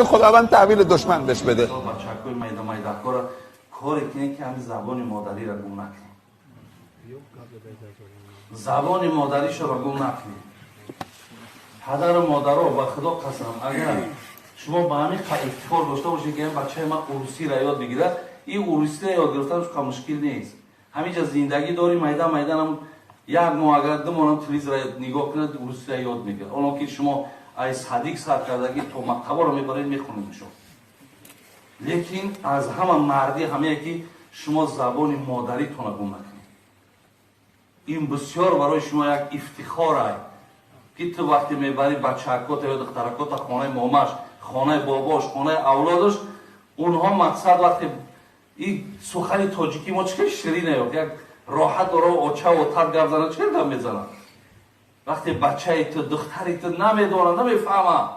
خداوند تحویل دشمن بهش بده. Бачакҳои майда майдакҳоро коре кунед, ки ҳамин забони модариро гум накунед, забони модаришро гум накунед. Падару модаро, ба Худо қасам, агар шумо ба ҳамин ифтихор дошта бошед, ки бачаи ман урусиро ёд бигирад, ин урусиро ёд гирифтанаш қа мушкил нест. Ҳаминҷа зиндагӣ дорӣ, майда майданам як моҳ, агар 2 моҳам телевизорро нигоҳ кунад, урусиро ёд мегирад. Оно ки шумо ай садик сар кардагӣ то мактаборо мебаред, мехонедшо. Лекин аз ҳама мардӣ ҳамее, ки шумо забони модаритонро гум накунед. Ин бисёр барои шумо як ифтихорай, ки ту вақте мебарӣ бачаакота ё духтаракота хонаи момаш, хонаи бобош, хонаи авлодаш, онҳо мақсад вақте и сухани тоҷикӣ мо чӣ хел ширина, як роҳат дора, оча отат гап зана, чӣ хел гап мезанад. Вақте бачаи ту, духтари ту намедонад, намефаҳмад.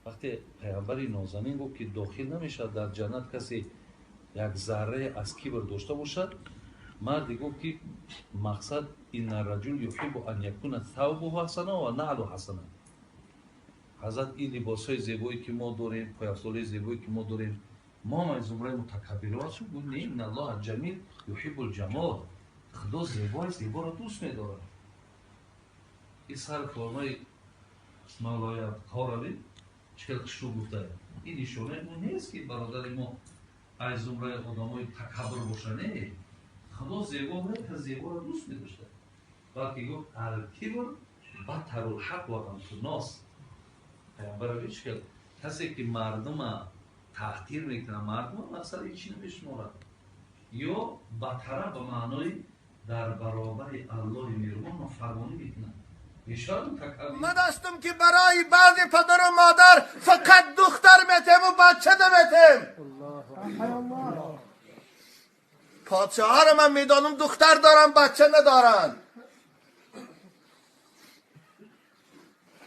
Вақте пайғамбари нозанин гуфт, ки дохил намешавад дар ҷаннат касе як заррае аз кибр дошта бошад, марде гуфт, ки мақсад إن الرجل يحب أن يكون ثوبه حسنا ونعله حسنا. Ҳазрат, ин либосҳои зебое, ки мо дорем, пойафзолҳои зебое, ки мо дорем, мо ҳам аз зумраи мутакаббирон ҳастем? Гуфт: не, إن الله جميل يحب الجمال. Худо зебои зеборо дӯст медорад. Ин сар формаи мавлоя Қорави чӣ хел хушрӯ гуфта. Ин нишонаи мо нест, ки бародари мо аз зумраи одамои такаббур боша. Не, Худо зебо ка зеборо дӯст медошта, балки гуфт: الكبر بطر الحق وغمط الناس. Пайғамбар чӣ хел касе ки мардума таҳқир мекунад, мардума мақсад ҳечи намешуморад, ё батара ба маънои дар баробари Аллоҳи меҳрубон нофармонӣ мекунад. من هستم که برای بعضی پدر و مادر فقط دختر میتیم و بچه نمیتیم. پادشاه رو من میدانم دختر دارم، بچه ندارن.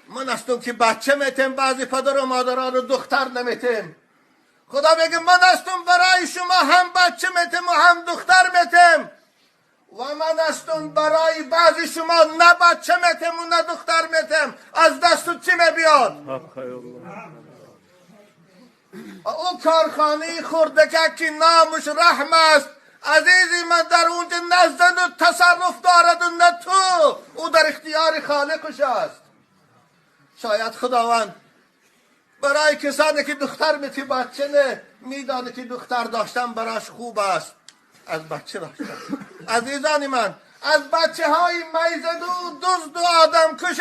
من هستم که بچه میتیم، بعضی پدر و مادران رو دختر نمیتیم. خدا میگه من هستم برای شما هم بچه میتیم و هم دختر میتیم، و من هستم برای بعضی شما نه بچه میتیم و نه دختر میتیم. از دست چی میبیاد؟ او کارخانه خردکه که نامش رحم است، عزیزی من، در اونجا نه زن و تصرف دارد و نه تو. او در اختیار خالقش است. شاید خداوند برای کسانی که دختر میتی بچه نه، میدانه که دختر داشتن براش خوب است از بچه داشتن. عزیزان من، از بچه های میزد و دزد و آدم کش